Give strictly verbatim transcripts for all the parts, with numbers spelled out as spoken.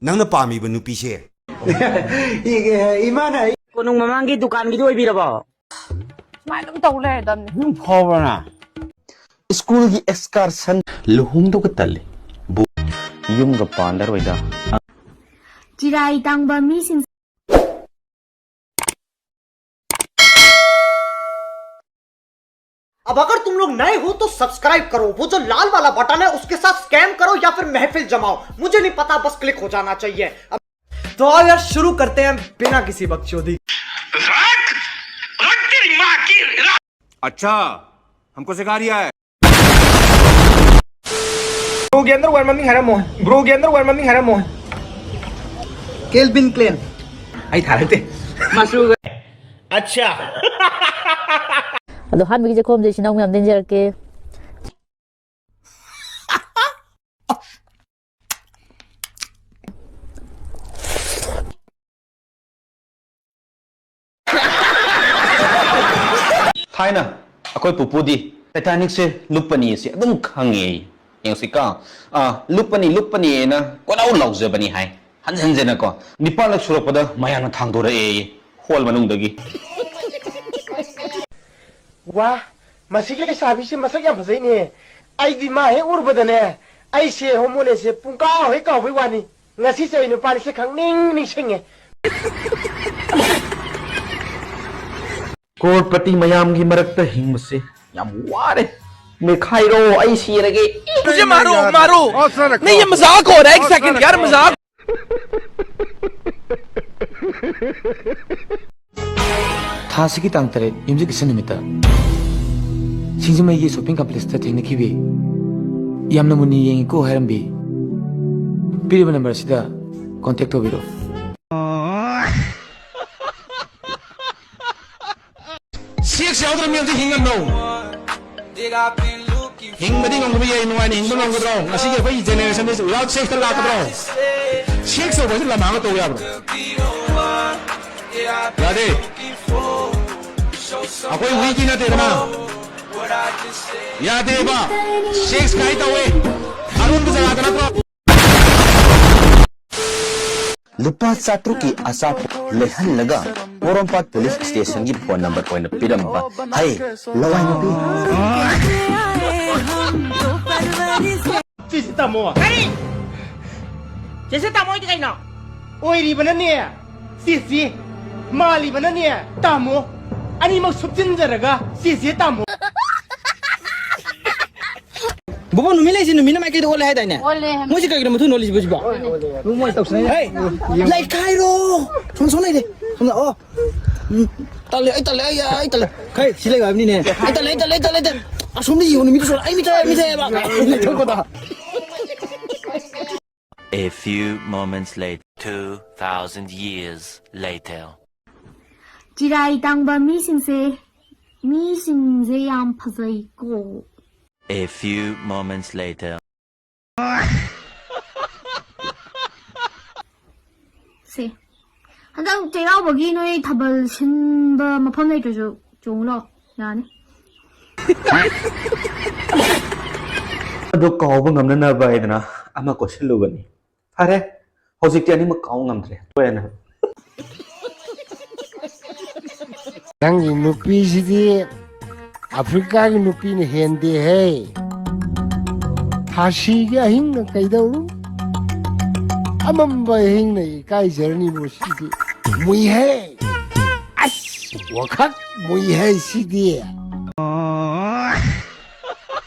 ꯅꯪꯅ ꯄꯥꯝꯃꯤꯕ ꯅꯨꯄꯤꯁꯦ꯫ ꯏꯃꯥꯅ꯫ ꯀꯣꯅꯨꯡ ꯃꯃꯥꯡꯒꯤ ꯗꯨꯀꯥꯟꯒꯤꯗꯨ ꯑꯣꯏꯕꯤꯔꯕꯣ? ꯁꯨꯃꯥꯏꯅ ꯑꯗꯨꯝ ꯇꯧ ꯂꯩꯔꯗꯝꯅꯤ꯫ ꯅꯪ ꯐꯥꯎꯕ꯭ꯔ ꯅꯪ? ꯁ꯭ꯀꯨꯜꯒꯤ ꯑꯦꯛꯁꯀꯔꯁꯟ꯫ ꯂꯨꯍꯣꯡꯗꯧꯒ ꯇꯜꯂꯤ꯫ ꯕꯨ-, ꯌꯨꯝꯒ ꯄꯥꯜꯂꯔꯣꯏꯗ꯫ ꯆꯤꯔꯥꯏ ꯇꯥꯡꯕ ꯃꯤꯁꯤꯡ꯫ अब अगर तुम लोग नए हो तो सब्सक्राइब करो, वो जो लाल वाला बटन है उसके साथ स्कैम करो या फिर महफिल जमाओ, मुझे नहीं पता, बस क्लिक हो जाना चाहिए। अब तो आओ यार, शुरू करते हैं बिना किसी बकचोदी। रख, रख तेरी माँ की, रख। अच्छा, हमको सिखा रिया है। ꯕ꯭ꯔꯣꯒꯤ ꯑꯟꯗꯔꯋꯦꯌꯔ ꯃꯃꯤꯡ ꯍꯥꯏꯔꯝꯃꯣ꯫ ꯕ꯭ꯔꯣꯒꯤ ꯑꯟꯗꯔꯋꯦꯌꯔ ꯃꯃꯤꯡ ꯍꯥꯏꯔꯝꯃꯣ꯫ Calvin clean. ꯑꯩ ꯊꯥꯔꯛꯇꯦ꯫ ꯃꯆꯨꯒ꯫ ꯑꯠꯆꯥ꯫ ꯑꯗꯣ ꯑꯍꯥꯟꯕꯒꯤ ꯆꯥꯛꯈꯨꯝꯁꯦ ꯏꯆꯤꯟ ꯏꯅꯥꯎ ꯃꯌꯥꯝꯗ ꯏꯟꯖꯔꯛꯀꯦ꯫ ꯊꯥꯏꯅ ꯑꯩꯈꯣꯏ ꯄꯨꯄꯨꯗꯤ ꯇꯥꯏꯇꯥꯅꯤꯛꯁꯦ ꯂꯨꯞꯄꯅꯤ ꯑꯁꯤ ꯑꯗꯨꯝ ꯈꯪꯉꯦ꯫ ꯌꯦꯡꯁꯤꯀꯣ꯫ ꯑꯥ, ꯂꯨꯞꯄꯅꯤ, ꯂꯨꯞꯄꯅꯤꯅ ꯀꯣꯏꯂꯥꯎ ꯂꯥꯎꯖꯕꯅꯤ ꯍꯥꯏ꯫ ꯍꯟꯖꯟ ꯍꯟꯖꯟꯅꯀꯣ꯫ ꯅꯤꯄꯥꯟꯂꯛ ꯁꯨꯔꯛꯄꯗ ꯃꯌꯥꯝꯅ ꯊꯥꯡꯗꯣꯔꯛꯑꯦ ꯍꯣꯜ ꯃꯅꯨꯡꯗꯒꯤ꯫ ꯋꯥ, ꯃꯁꯤꯒꯤ ꯂꯩꯁꯥꯕꯤꯁꯦ ꯃꯁꯛ ꯌꯥꯝ ꯐꯖꯩꯅꯦ꯫ ꯑꯩꯗꯤ ꯃꯥ ꯍꯦꯛ ꯎꯔꯨꯕꯗꯅꯦ, ꯑꯩꯁꯦ ꯍꯣꯃꯣꯅꯦꯁꯦ ꯄꯨꯡꯀꯥꯎ ꯍꯦꯛ ꯀꯥꯎꯕꯩ ꯋꯥꯅꯤ꯫ ꯉꯁꯤꯁꯦ ꯑꯩ ꯅꯨꯄꯥꯅꯤꯁꯦ ꯈꯪꯅꯤꯡ ꯅꯤꯡꯁꯤꯡꯉꯦ꯫ ꯀ꯭ꯔꯣꯔꯄꯇꯤ ꯃꯌꯥꯝꯒꯤ ꯃꯔꯛꯇ ꯍꯤꯡꯕꯁꯦ ꯌꯥꯝ ꯋꯥꯔꯦ꯫ ꯅꯩꯈꯥꯏꯔꯣ, ꯑꯩ ꯁꯤꯔꯒꯦ꯫ मुझे मारो, मारो। नहीं, ये मजाक हो रहा है, एक सेकंड यार, मजाक। ꯊꯥ ꯑꯁꯤꯒꯤ ꯇꯥꯡ ꯇꯔꯦꯠ, ꯌꯨꯝꯁꯀꯩꯁ ꯅꯨꯃꯤꯠꯇ ꯁꯤꯡꯖꯃꯩꯒꯤ ꯁꯣꯞꯄꯤꯡ ꯀꯝꯄ꯭ꯂꯦꯛꯁꯇ ꯊꯦꯡꯅꯈꯤꯕꯤ, ꯌꯥꯝꯅ ꯃꯨꯟꯅ ꯌꯦꯡꯉꯤꯀꯣ ꯍꯥꯏꯔꯝꯕꯤ, ꯄꯤꯔꯤꯕ ꯅꯝꯕꯔ ꯑꯁꯤꯗ ꯀꯣꯟꯇꯦꯛ ꯇꯧꯕꯤꯔꯣ꯫ ꯁꯦꯛꯁ ꯌꯥꯎꯗ꯭ꯔꯕ ꯃꯤ ꯑꯝꯇ ꯍꯤꯡꯉꯝꯂꯣ꯫ ꯍꯤꯡꯕꯗꯤ ꯉꯝꯒꯕ ꯌꯥꯏ, ꯅꯨꯡꯉꯥꯏꯅ ꯍꯤꯡꯕ ꯉꯝꯒꯗ꯭ꯔꯣ? ꯉꯁꯤꯒꯤ ꯑꯩꯈꯣꯏꯒꯤ ꯖꯦꯅꯦꯔꯦꯁꯟꯁꯦ without ꯁꯦꯛꯁꯇ ꯂꯥꯛꯀꯗ꯭ꯔꯣ? ꯁꯦꯛꯁ ꯇꯧꯕ ꯍꯥꯏꯁꯦ ꯂꯃꯥꯡꯒ ꯇꯧ ꯌꯥꯕ꯭ꯔꯣ? ꯌꯥꯗꯦ꯫ ꯑꯩꯈꯣꯏ ꯍꯨꯏꯒꯤ ꯅꯠꯇꯦꯗꯅ꯫ ꯌꯥꯗꯦꯕ꯫ ꯁꯦꯛꯁ ꯀꯥꯏ ꯇꯧꯋꯦ? ꯑꯔꯣꯟꯕ ꯖꯒꯥꯗ ꯅꯠꯇ꯭ꯔꯣ? ꯂꯨꯄꯥ ꯆꯥꯇ꯭ꯔꯨꯛꯀꯤ ꯑꯆꯥꯄꯣꯠ ꯂꯩꯍꯜꯂꯒ ꯄꯣꯔꯣꯝꯄꯥꯠ ꯄꯨꯂꯤꯁ ꯁ꯭ꯇꯦꯁꯟꯒꯤ ꯐꯣꯟ ꯅꯝꯕꯔ ꯑꯣꯏꯅ ꯄꯤꯔꯝꯕ꯫ ꯍꯩ, ꯂꯋꯥꯏ ꯅꯨꯄꯤ꯫ ꯁꯤꯁꯤ ꯇꯥꯃꯣ꯫ ꯀꯔꯤ? ꯆꯦꯆꯦ ꯇꯥꯃꯣ ꯍꯣꯏꯗꯤ ꯀꯩꯅꯣ? ꯑꯣꯏꯔꯤꯕꯅꯅꯦ ꯆꯦꯆꯦ, ꯃꯥꯜꯂꯤꯕꯅꯅꯦ ꯇꯥꯃꯣ꯫ ꯑꯅꯤꯃꯛ ꯁꯨꯞꯆꯤꯟꯖꯔꯒ ꯆꯦꯆꯦ ꯇꯥꯃꯣ꯫ ꯕꯣꯕꯣ, ꯅꯨꯃꯤꯠ ꯂꯩꯁꯤ ꯅꯨꯃꯤꯠꯅ ꯃꯥꯏꯀꯩꯗ ꯑꯣꯜꯂꯦ ꯍꯥꯏꯗꯥꯏꯅꯦ? ꯑꯣꯜꯂꯦ ꯍꯥꯏꯕ꯫ ꯃꯣꯏꯁꯤ ꯀꯩꯒꯤꯅꯣ ꯃꯊꯨꯟ ꯑꯣꯜꯂꯤꯁꯤꯕꯣ ꯁꯤꯕꯣ? ꯍꯦ, ꯂꯩꯈꯥꯏꯔꯣ! ꯁꯣꯝ, ꯁꯣꯝ ꯂꯩꯔꯦ꯫ ꯁꯣꯝꯗ, ꯑꯣ꯫ ꯎꯝ, ꯇꯜꯂꯦ, ꯑꯩ ꯇꯜꯂꯦ, ꯑꯩ, ꯑꯩ ꯇꯜꯂꯦ꯫ ꯍꯦ, ꯁꯤ ꯂꯩꯕ ꯍꯥꯏꯕꯅꯤꯅꯦ꯫ ꯑꯩ ꯇꯜꯂꯦ, ꯑꯩ ꯇꯜꯂꯦ, ꯑꯩ ꯇꯜꯂꯦ, ꯑꯩ ꯇꯜꯂꯦ꯫ ꯑꯁꯣꯝꯗ ꯌꯦꯡꯉꯨ, ꯅꯨꯃꯤꯠꯇꯨ ꯁꯣꯔ-, ꯑꯩ ꯃꯤꯠ ꯊꯛꯑꯦ, ꯃꯤꯠ ꯊꯛꯑꯦꯕ꯫ ꯂꯩꯊꯣꯛꯄꯗ꯫ A few moments later. Two thousand years later. ꯆꯤꯔꯥꯏ ꯇꯥꯡꯕ ꯃꯤꯁꯤꯡꯁꯦ, ꯃꯤꯁꯤꯡꯁꯦ ꯌꯥꯝ ꯐꯖꯩꯀꯣ꯫ A few moments later. ꯁꯦ, ꯍꯟꯗꯛ ꯆꯩꯔꯥꯎꯕꯒꯤ ꯅꯣꯏ ꯊꯥꯕꯜ ꯁꯤꯟꯕ ꯃꯐꯝ ꯂꯩꯇ꯭ꯔꯁꯨ ꯆꯣꯡꯉꯨ ꯂꯥꯛꯑꯣ, ꯌꯥꯅꯤ꯫ ꯑꯗꯨ ꯀꯥꯎꯕ ꯉꯝꯅꯅꯕ ꯍꯥꯏꯗꯅ ꯑꯃ ꯀꯣꯠꯁꯤꯜꯂꯨꯕꯅꯤ꯫ ꯐꯔꯦ, ꯍꯧꯖꯤꯛꯇꯤ ꯑꯅꯤꯃꯛ ꯀꯥꯎ ꯉꯝꯗ꯭ꯔꯦ꯫ ꯇꯣꯛꯑꯦꯅ꯫ ꯅꯪꯒꯤ ꯅꯨꯄꯤꯁꯤꯗꯤ ꯑꯐ꯭ꯔꯤꯀꯥꯒꯤ ꯅꯨꯄꯤꯅ ꯍꯦꯟꯗꯦꯍꯦ꯫ ꯊꯥꯁꯤꯒꯤ ꯑꯍꯤꯡꯅ ꯀꯩꯗꯧꯔꯨ? ꯑꯃꯝꯕ ꯑꯍꯤꯡꯅ ꯏꯀꯥꯏꯖꯔꯅꯤꯕꯨ ꯁꯤꯗꯤ꯫ ꯃꯨꯏꯍꯦ꯫ ꯑꯁ, ꯋꯥꯈꯛ ꯃꯨꯏꯍꯦ ꯁꯤꯗꯤ꯫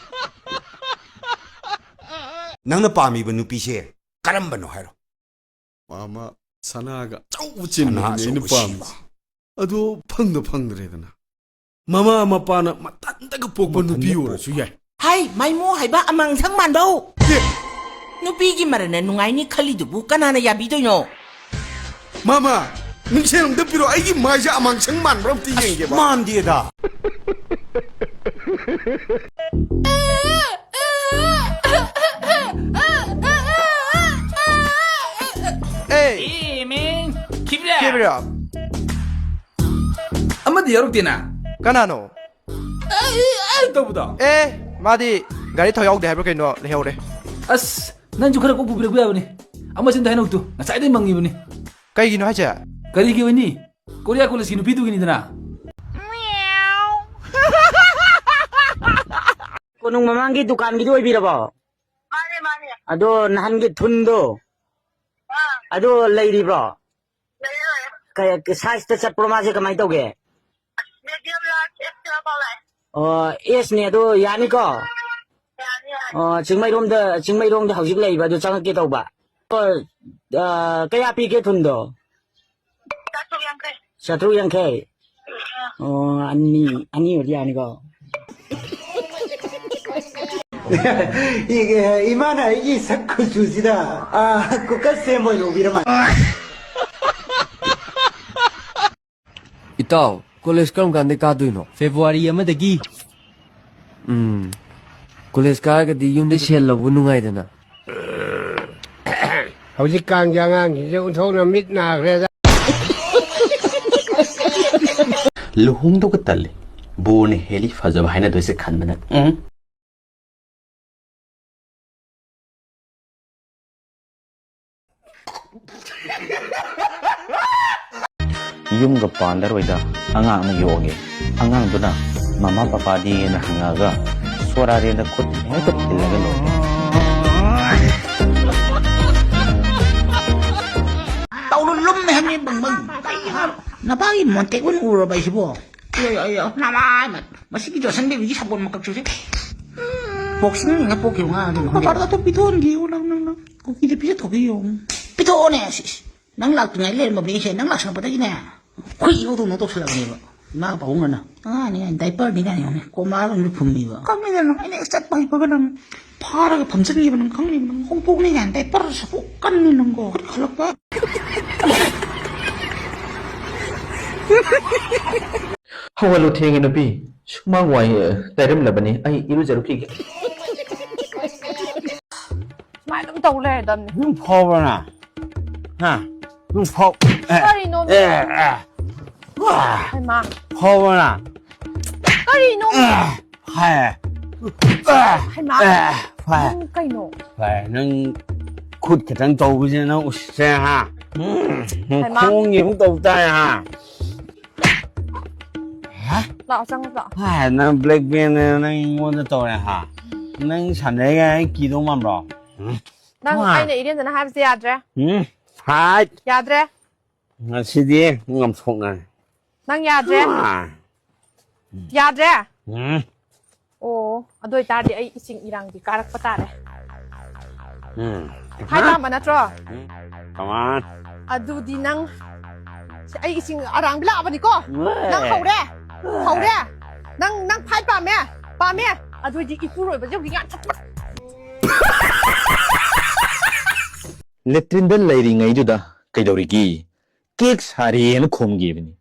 ꯅꯪꯅ ꯄꯥꯝꯃꯤꯕ ꯅꯨꯄꯤꯁꯦ ꯀꯔꯝꯕꯅꯣ ꯍꯥꯏꯔꯣ? ꯃꯥꯃ, ꯁꯅꯥꯒ ꯑꯆꯧꯕ ꯆꯦꯟꯕꯗꯨꯅꯦ ꯑꯩꯅ ꯄꯥꯝꯃꯤꯁꯦ꯫ ꯑꯗꯣ ꯐꯪꯗ ꯐꯪꯗ꯭ꯔꯦꯗꯅ꯫ ꯃꯃꯥ ꯃꯄꯥꯅ ꯃꯊꯟꯇꯒ ꯄꯣꯛꯄ ꯅꯨꯄꯤ ꯑꯣꯏꯔꯁꯨ ꯌꯥꯏ꯫ ꯍꯥꯏ, ꯃꯥꯏꯃꯣ ꯍꯥꯏꯕ ꯑꯃꯥꯡꯁꯪ ꯃꯥꯟꯕꯧ! ꯑꯦ! ꯅꯨꯄꯤꯒꯤ ꯃꯔꯟꯅ ꯅꯨꯡꯉꯥꯏꯅꯤ ꯈꯜꯂꯤꯗꯨꯕꯨ ꯀꯅꯥꯅ ꯌꯥꯕꯤꯗꯣꯏꯅꯣ? ꯃꯥꯃ, ꯃꯤꯡꯁꯦꯜ ꯑꯝꯇ ꯄꯤꯔꯣ, ꯑꯩꯒꯤ ꯃꯥꯏꯁꯦ ꯑꯃꯥꯡꯁꯪ ꯃꯥꯟꯕ꯭ꯔꯥ ꯑꯝꯇ ꯌꯦꯡꯒꯦꯕ꯫ ꯃꯥꯟꯗꯦꯗ꯫ ꯑꯦ! Hey, man, keep it up. Keep it up. ꯑꯃꯗꯤ ꯌꯥꯎꯔꯛꯇꯦꯅ꯫ ꯀꯅꯥꯅꯣ? ꯑꯩ, ꯑꯩ ꯇꯧꯕꯗꯣ꯫ ꯑꯦ, ꯃꯥꯗꯤ ꯒꯥꯔꯤ ꯊꯥꯎ ꯌꯥꯎꯗꯦ ꯍꯥꯏꯕ꯭ꯔꯥ ꯀꯩꯅꯣ, ꯂꯩꯍꯧꯔꯦ꯫ ꯑꯁ, ꯅꯪꯁꯨ ꯈꯔ ꯀꯣꯛ ꯄꯨꯕꯤꯔꯛꯄ ꯌꯥꯕꯅꯤ꯫ ꯑꯃꯁꯤ ꯑꯝꯇ ꯍꯥꯏꯅꯧ ꯇꯨ, ꯉꯁꯥꯏꯗꯩ ꯃꯪꯉꯤꯕꯅꯤ꯫ ꯀꯩꯒꯤꯅꯣ ꯍꯥꯏꯁꯦ? ꯀꯔꯤꯒꯤ ꯑꯣꯏꯅꯤ? ꯀꯣꯔꯤꯌꯥ ꯀꯣꯂꯦꯖꯀꯤ ꯅꯨꯄꯤꯗꯨꯒꯤꯅꯤꯗꯅ꯫ ꯀꯣꯅꯨꯡ ꯃꯃꯥꯡꯒꯤ ꯗꯨꯀꯥꯟꯒꯤꯗꯨ ꯑꯣꯏꯕꯤꯔꯕꯣ? ꯃꯥꯅꯦ, ꯃꯥꯅꯦ꯫ ꯑꯗꯣ ꯅꯍꯥꯟꯒꯤ ꯊꯨꯟꯗꯣ? ꯑꯥ꯫ ꯑꯗꯣ ꯂꯩꯔꯤꯕ꯭ꯔꯣ? ꯂꯩꯌꯦ, ꯂꯩꯌꯦ꯫ ꯀꯩ, ꯁꯥꯏꯖꯇ ꯆꯠꯄ꯭ꯔꯣ ꯃꯥꯁꯦ, ꯀꯃꯥꯏꯅ ꯇꯧꯒꯦ? ꯃꯤꯗꯤꯌꯝ ꯂꯥꯔꯖ, ꯑꯦꯛꯁ ꯑꯦꯜ ꯐꯥꯎ ꯂꯥꯛꯑꯦ꯫ ꯑꯣ, ꯑꯦꯁꯅꯦ ꯑꯗꯣ, ꯌꯥꯅꯤꯀꯣ? ꯌꯥꯅꯤ, ꯌꯥꯅꯤ꯫ ꯑꯣ, ꯆꯤꯡꯃꯩꯔꯣꯡꯗ, ꯆꯤꯡꯃꯩꯔꯣꯡꯗ ꯍꯧꯖꯤꯛ ꯂꯩꯕ ꯑꯗꯨ ꯆꯪꯉꯛꯀꯦ ꯇꯧꯕ꯫ ꯑꯣ, ꯑ, ꯀꯌꯥ ꯄꯤꯒꯦ ꯊꯨꯟꯗꯣ? ꯆꯥꯇ꯭ꯔꯨꯛ ꯌꯥꯡꯈꯩ꯫ ꯆꯥꯇ꯭ꯔꯨꯛ ꯌꯥꯡꯈꯩ? ꯑꯣ, ꯑꯅꯤ, ꯑꯅꯤ ꯑꯣꯏꯔꯗꯤ ꯌꯥꯅꯤꯀꯣ? ꯏꯃꯥꯅ ꯑꯩꯒꯤ ꯁꯛ ꯀꯨꯆꯨꯁꯤꯗ, ꯑ, ꯀꯨꯀꯔ ꯁꯦꯝꯕ ꯑꯣꯏꯅ ꯎꯕꯤꯔ ꯃꯥꯜꯂꯦ꯫ ꯏꯇꯥꯎ, ꯀꯣꯂꯦꯖ ꯀꯔꯝ ꯀꯥꯟꯗꯩ ꯀꯥꯗꯣꯏꯅꯣ? ꯐꯦꯕ꯭ꯔꯨꯋꯥꯔꯤ ꯑꯃꯗꯒꯤ꯫ ꯎꯝ, ꯀꯣꯂꯦꯖ ꯀꯥꯔꯒꯗꯤ ꯌꯨꯝꯗꯩ ꯁꯦꯜ ꯂꯧꯕ ꯅꯨꯡꯉꯥꯏꯗꯅ꯫ ꯍꯧꯖꯤꯛꯀꯥꯟꯒꯤ ꯑꯉꯥꯡꯁꯤꯡꯁꯦ ꯑꯣꯟꯊꯣꯛꯅ ꯃꯤꯠ ꯅꯥꯈ꯭ꯔꯦꯗ꯫ ꯂꯨꯍꯣꯡꯗꯧꯒ ꯇꯜꯂꯤ꯫ ꯕꯣꯔꯅ ꯍꯦꯜꯂꯤ ꯐꯖꯕ ꯍꯥꯏꯅꯗꯣꯏꯁꯦ ꯈꯟꯕꯗ꯫ ꯎꯝ꯫ ꯌꯨꯝꯒ ꯄꯥꯜꯂꯔꯣꯏꯗ ꯑꯉꯥꯡ ꯑꯃ ꯌꯣꯛꯑꯒꯦ꯫ ꯑꯉꯥꯡꯗꯨꯅ ꯃꯃꯥ ꯄꯄꯥꯗꯤꯅ ꯍꯪꯉꯛꯑꯒ ꯁꯣꯔꯥꯔꯦꯟꯗ ꯈꯨꯠ ꯍꯦꯛꯇ ꯊꯤꯜꯂꯒ ꯂꯣꯏꯔꯦ꯫ ꯇꯧꯅꯨ, ꯂꯨꯝꯃꯦ ꯍꯥꯏꯕꯅꯤ, ꯕꯪꯕꯪ꯫ ꯀꯩ ꯍꯥꯏ-, ꯅꯄꯥꯒꯤ ꯃꯣꯟꯇꯦꯛ ꯑꯣꯏꯅ ꯎꯔꯕ ꯑꯩꯁꯤꯕꯣ? ꯑꯌꯣ, ꯑꯌꯣ, ꯅꯃꯥꯏ ꯃꯠ-, ꯃꯁꯤꯒꯤ ꯖꯣꯟꯁꯟ ꯕꯦꯕꯤꯒꯤ ꯁꯥꯄꯣꯟ ꯃꯀꯛꯁꯤꯡꯁꯦ꯫ ꯕꯣꯛꯁꯤꯡꯅ ꯄꯣꯛꯈꯤꯕ ꯉꯥ ꯑꯗꯨ ꯈꯪꯗꯦ꯫ ꯄꯥꯔꯗ ꯑꯗꯨ ꯄꯤꯊꯣꯛꯍꯟꯈꯤꯌꯨ, ꯅꯪ, ꯅꯪ, ꯅꯪ꯫ ꯀꯨꯀꯤꯗ ꯄꯤꯖꯊꯣꯛꯈꯤꯌꯨ꯫ ꯄꯤꯊꯣꯛꯑꯣꯅꯦ, ꯁꯤ, ꯁꯤ꯫ ꯅꯪ ꯂꯥꯛꯇ꯭ꯔꯤꯉꯩ ꯂꯩꯔꯝꯃꯕꯅꯤ ꯑꯩꯁꯦ꯫ ꯅꯪ ꯂꯥꯛꯁꯜꯂꯛꯄꯗꯒꯤꯅꯦ, ꯍꯨꯏ ꯍꯧꯗꯧꯅ ꯇꯧꯁꯜꯂꯛꯑꯕꯅꯦꯕ꯫ ꯏꯃꯥꯒ ꯄꯥꯕꯨꯡꯒꯅ꯫ ꯑꯉꯥꯡꯅꯤ ꯀꯥꯏꯅ, ꯗꯥꯏꯄꯔꯅꯤ ꯀꯥꯏꯅ ꯌꯦꯡꯉꯨꯅꯦ꯫ ꯀꯣꯃꯥ ꯂꯣꯏꯅ ꯐꯨꯝꯃꯤꯕ꯫ ꯀꯞꯅꯤꯗ ꯅꯪ꯫ ꯑꯩꯅ ꯍꯦꯛ ꯆꯠꯄ ꯍꯩꯕꯒ ꯅꯪ ꯐꯥꯔꯒ ꯐꯝꯖꯤꯟꯈꯤꯕ ꯅꯪ ꯈꯪꯅꯤꯕ ꯅꯪ꯫ ꯍꯧꯗꯣꯛꯅꯤ ꯀꯥꯏꯅ ꯗꯥꯏꯄꯔ ꯁꯥꯄꯣ ꯀꯟꯅꯤ ꯅꯪꯀꯣ꯫ ꯈꯜꯂꯛꯄ꯫ ꯍꯧꯒꯠꯂꯨ, ꯊꯦꯡꯉꯦ ꯅꯨꯄꯤ꯫ ꯁꯨꯃꯥꯡ ꯋꯥꯏ, ꯑ, ꯇꯩꯔꯝꯂꯕꯅꯤ꯫ ꯑꯩ ꯏꯔꯨꯖꯔꯨꯈꯤꯒꯦ꯫ ꯁꯨꯃꯥꯏꯅ ꯑꯗꯨꯝ ꯇꯧ ꯂꯩꯔꯗꯝꯅꯤ꯫ ꯅꯪ ꯐꯥꯎꯕ꯭ꯔ ꯅꯪ? ꯍꯥ? ꯅꯪ ꯐꯥꯎ-, ꯑꯦ, ꯀꯔꯤꯅꯣ? ꯑꯦ, ꯑꯦ꯫ ꯋꯥ! ꯍꯩꯃꯥ꯫ ꯐꯥꯎꯕ꯭ꯔ ꯅꯪ? ꯀꯔꯤꯅꯣ? ꯑꯦ, ꯐꯥꯏ꯫ ꯑꯦ, ꯍꯩꯃꯥ꯫ ꯑꯦ, ꯐꯥꯏ꯫ ꯅꯪ ꯀꯩꯅꯣ? ꯐꯥꯏ꯫ ꯅꯪ ꯈꯨꯠ ꯈꯤꯇꯪ ꯇꯧꯕꯁꯦ ꯅꯪ ꯎꯁꯤꯠꯇ꯭ꯔꯦ ꯍꯥ? ꯎꯝ, ꯍꯩꯃꯥ꯫ ꯈꯣꯡꯒꯤ ꯑꯃꯨꯛ ꯇꯧ ꯇꯥꯏ ꯍꯥ? ꯂꯥꯛꯑꯣ, ꯆꯪꯉꯣ, ꯂꯥꯛꯑꯣ꯫ ꯍꯥꯏ, ꯅꯪ black mailꯅꯦ ꯅꯪ ꯑꯩꯉꯣꯟꯗ ꯇꯧꯔꯦ ꯍꯥ? ꯅꯪ ꯁꯥꯟꯅꯔꯤꯒ ꯑꯩ ꯀꯤꯗꯧ ꯃꯥꯟꯕ꯭ꯔꯣ? ꯎꯝ꯫ ꯅꯪ ꯍꯥ? ꯑꯩꯅ ꯏꯔꯦꯟꯖꯅ ꯍꯥꯏꯕꯁꯦ ꯌꯥꯗ꯭ꯔꯦ꯫ ꯎꯝ, ꯍꯥꯏ꯫ ꯌꯥꯗ꯭ꯔꯦ꯫ ꯉꯁꯤꯗꯤ ꯉꯝꯊꯣꯛꯅꯔꯦ꯫ ꯅꯪ ꯌꯥꯗ꯭ꯔꯦ꯫ ꯍꯥ? ꯌꯥꯗ꯭ꯔꯦ꯫ ꯎꯝ꯫ ꯑꯣ, ꯑꯗꯨ ꯑꯣꯏꯇꯥꯔꯗꯤ ꯑꯩ ꯏꯁꯤꯡ ꯏꯔꯥꯡꯗꯤ ꯀꯥꯔꯛꯄ ꯇꯥꯔꯦ꯫ ꯎꯝ꯫ ꯐꯥꯏ ꯄꯥꯝꯕ ꯅꯠꯇ꯭ꯔꯣ? ꯀꯃꯥꯟ꯫ ꯑꯗꯨꯗꯤ ꯅꯪ, ꯑꯩ ꯏꯁꯤꯡ ꯑꯔꯥꯡꯕꯤ ꯂꯥꯛꯑꯕꯅꯤꯀꯣ꯫ ꯎꯝ꯫ ꯅꯪ ꯍꯧꯔꯦ꯫ ꯍꯧꯔꯦ꯫ ꯅꯪ, ꯅꯪ ꯐꯥꯏ ꯄꯥꯝꯃꯦ꯫ ꯄꯥꯝꯃꯦ꯫ ꯑꯗꯨꯑꯣꯏꯗꯤ ꯏꯄꯨꯔꯣꯏꯕꯁꯦ ꯍꯧꯖꯤꯛ ꯌꯥꯝ ꯂꯦꯇ꯭ꯔꯤꯟꯗ ꯂꯩꯔꯤꯉꯩꯗꯨꯗ ꯀꯩꯗꯧꯔꯤꯒꯦ? ꯀꯦꯛ ꯁꯥꯔꯤꯅ ꯈꯨꯝꯈꯤꯕꯅꯤ꯫